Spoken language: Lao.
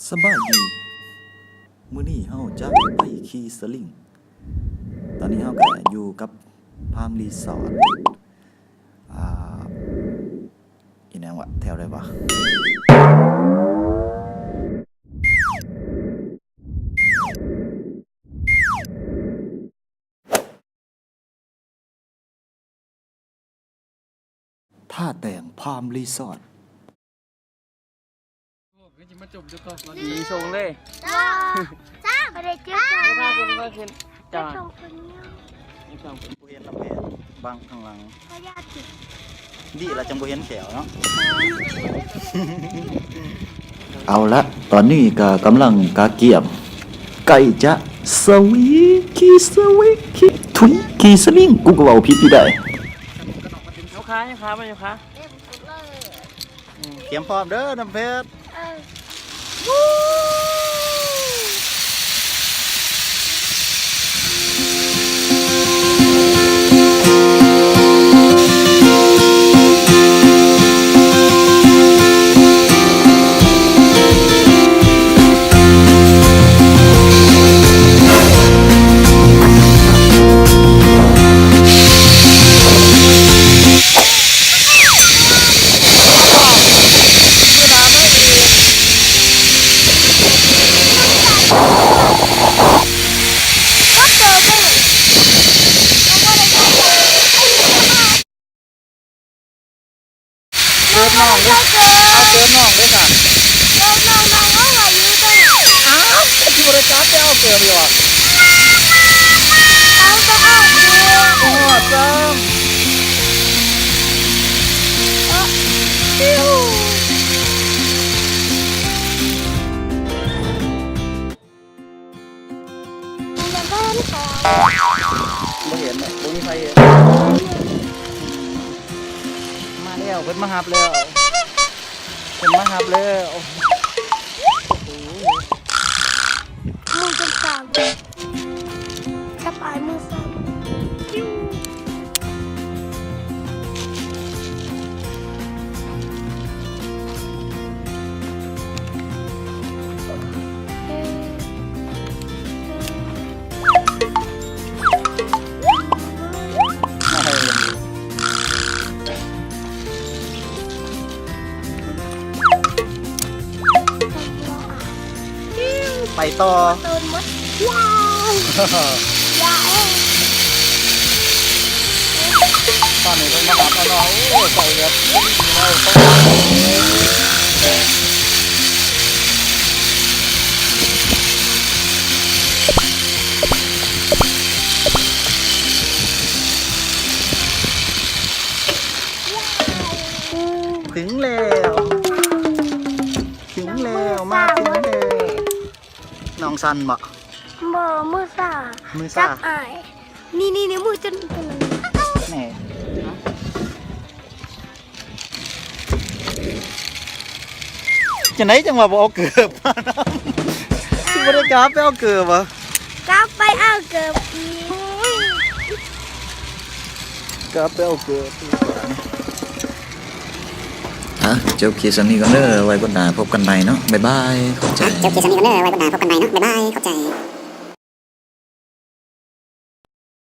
ສະບາຍດີ ມື້ນີ້ເຮົາຈະໄປຂີ່ສະລິງ. ຕອນນີ້ເຮົາກະຢູ່ກັບພາມຣີສອດ ອ່າ ອີ່ຫຍັງວະ ແຖວໃດວະ? ທ່າແຕງພາມຣີສອດ. ໂອ້ ຄືຊິມາຈົບຢູ່ຕໍ່ ດີສົ່ງເລີຍ ຈ້າ ຈ້າ ບໍ່ໄດ້ເຈີກັນ ບໍ່ໄດ້ເຈີກັນ ບໍ່ໄດ້ເຈີກັນ ຈ້າ ບໍ່ເຫັນລຳແພນ ບັງຂ້າງຫຼັງ ດີລະຈັ່ງບໍ່ເຫັນແຂ້ວເນາະ. ເອົາລະ ຕອນນີ້ກະກຳລັງກະກຽມ ໃກ້ຈະສະວິງ ຂີ່ສະວິງ ຂີ່ ທຸຍ ຂີ່ສະລິງ ກູກະເວົ້າຜິດຢູ່ໃດ໋. ຍົກຂາ ຍົກຂາ ມາຍົກຂາ ຕຽມພ້ອມເດີ ນ້ຳເພັດ. ເກີບນ້ອງເດ້ ເອົາເກີບນ້ອງເດ້ ເກີບນ້ອງ ນ້ອງເອົາໄວ້ຢູ່ເດີ. ອ້າວ ຄືບໍ່ໄດ້ກັບໄປເອົາເກີບຢູ່ຫວາ? ເອົາໄປເອົາຢູ່ ບໍ່ຮອດຊ້ຳ. ບໍ່ເຫັນເນາະ ບໍ່ມີໃຜເຫັນ. ມາແລ້ວ ເພິ່ນມາຮັບແລ້ວ ເພິ່ນມາຮັບແລ້ວ. ໂອ້ໂຫ ມືຈົນສາກ ກັບປາຍມືສັ່ນ. ໄປຕໍ່ ໂຕນໝົດ ວ້າວ ຢ່າເອີຍ. ຕອນນີ້ເພິ່ນມາຮັບແລ້ວເນາະ ໂອ້ ໃສ່ແບບ ເຖິງແລ້ວ ເຖິງແລ້ວ ມາເຖິງແລ້ວ. ນ້ອງສັ່ນບໍ່? ບໍ່ ມືຊາ ມືຊາ ຈັບອ້າຍ ນີ້ໆໆ ມືຈົນ ແນ່ ຈັ່ງໃດຈັ່ງວ່າບໍ່ເອົາເກີບມານຳ? ຄືບໍ່ໄດ້ກັບໄປເອົາເກີບຫວາ? ກັບໄປເອົາເກີບອີກ ກັບໄປເອົາເກີບອີກ. ອ່ະ ຈົບຄລິບສ່ຳນີ້ກ່ອນເດີ ໄວ້ບົດໜ້າພົບກັນໃໝ່ເນາະ ບາຍບາຍ ຂອບໃຈ. ຈົບຄລິບສ່ຳນີ້ກ່ອນເດີ ໄວ້ບົດໜ້າພົບກັນໃໝ່ເນາະ ບາຍບາຍ ຂອບໃຈ.